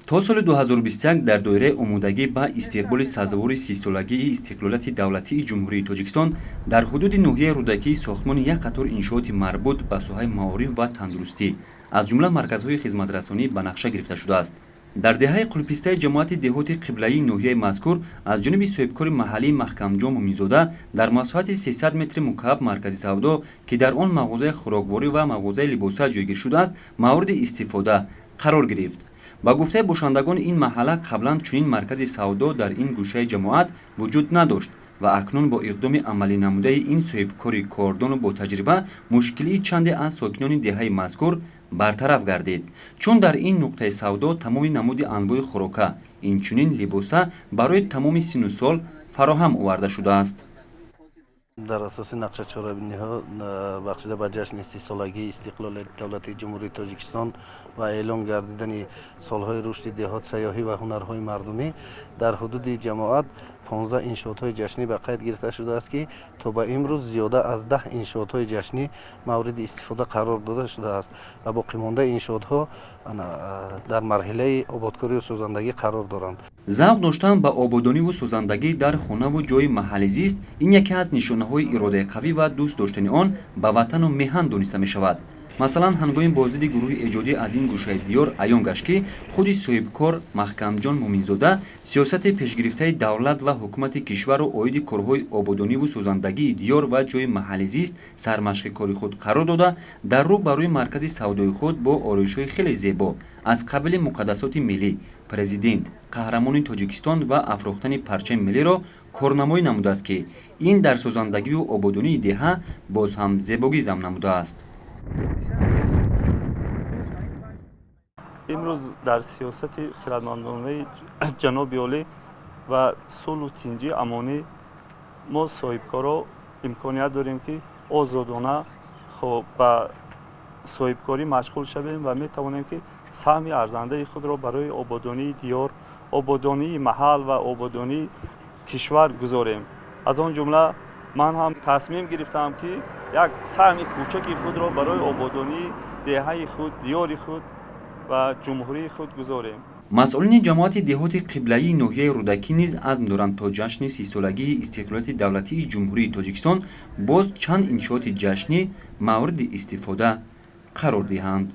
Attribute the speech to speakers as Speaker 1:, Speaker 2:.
Speaker 1: То соли 2021 дар доираи омодагӣ ба истиқболи сазовори 30-солагии истиқлолияти давлатии Ҷумҳурии Тоҷикистон дар ҳудуди ноҳияи Рӯдакӣ сохтмони як қатор иншооти марбут ба соҳаи маориф ва тандурустӣ, аз ҷумла марказҳои хизматрасонӣ ба нақша гирифта шудааст. Дар деҳаи Қулпистаи ҷамоати деҳоти Қиблаии ноҳияи мазкур аз ҷониби соҳибкори маҳаллии Маҳкамҷон Муминзода дар масоҳати 300 метри мукааб маркази савдо, ки дар он мағозаи хӯрокворӣ ва мағозаи либоса ҷойгир шудааст, мавриди истифода қарор гирифт. Ба гуфтаи бошандагони ин маҳалла, қаблан чунин маркази савдо дар ин гӯшаи ҷамоат вуҷуд надошт ва акнун бо иқдоми амалӣ намудаи ин соҳибкори кордону ботаҷриба мушкилии чанде аз сокинони деҳаи мазкур бартараф гардид, чун дар ин нуқтаи савдо тамоми намуди анвои хӯрока, инчунин либоса барои тамоми синну сол фароҳам оварда шудааст.
Speaker 2: Дар асоси нақша чорабиниҳо бахшида ба ҷашни 30-солагии истиқлолияти давлатии Ҷумҳурии Тоҷикистон ва эълон гардидани солҳои рушди деҳот, сайёҳӣ ва ҳунарҳои мардумӣ дар ҳудуди ҷамоат 15 иншоотҳои ҷашнӣ ба қайд гирифта шудааст, ки то ба имрӯз зиёда аз 10 иншоотҳои ҷашнӣ мавриди истифода қарор дода шудааст ва боқимондаи иншоотҳо дар марҳилаи ободкорию созандагӣ қарор доранд.
Speaker 1: Завқ доштан ба ободониву созандагӣ дар хонаву ҷойи маҳалли зист ин яке аз нишонаҳои иродаи қавӣ ва дӯст доштани он ба ватану меҳан дониста мешавад. Масалан, ҳангоми боздиди гурӯҳи эҷодӣ аз ин гӯшаи диёр аён гашт, ки худи соҳибкор Маҳкамҷон Муминзода сиёсати пешгирифтаи давлат ва ҳукумати кишварро оиди корҳои ободониву созандагии диёр ва ҷойи маҳалли зист сармашқи кори худ қарор дода, дар рӯ ба рӯи маркази савдои худ бо ороишҳои хеле зебо аз қабили муқаддасоти миллӣ, президент, қаҳрамони Тоҷикистон ва афрохтани парчами миллиро корнамоӣ намудааст, ки ин дар созандагию ободонии деҳа боз ҳам зебогӣ зам намудааст.
Speaker 3: Имрӯз дар сиёсати хирадмандонаи ҷаноби олӣ ва сулҳу тинҷӣ, амонӣ мо соҳибкоро имконият дорем, ки озодона хоб ба соҳибкорӣ машғул шавем ва метавонем, ки саҳми арзандаи худро барои ободонии диёр, ободонии маҳал ва ободонии кишвар гузорем. Аз он ҷумла ман ҳам тасмим гирифтаам, ки як саҳми кӯчаки худро барои ободонии деҳаи худ, диёри худ ва ҷумҳурии худ гузорем.
Speaker 1: Масъулини ҷамоати деҳоти Қиблаии ноҳияи Рӯдакӣ низ азм доранд, то ҷашни 30-солагии истиқлолияти давлатии Ҷумҳурии Тоҷикистон боз чанд иншооти ҷашнӣ мавриди истифода қарор диҳанд.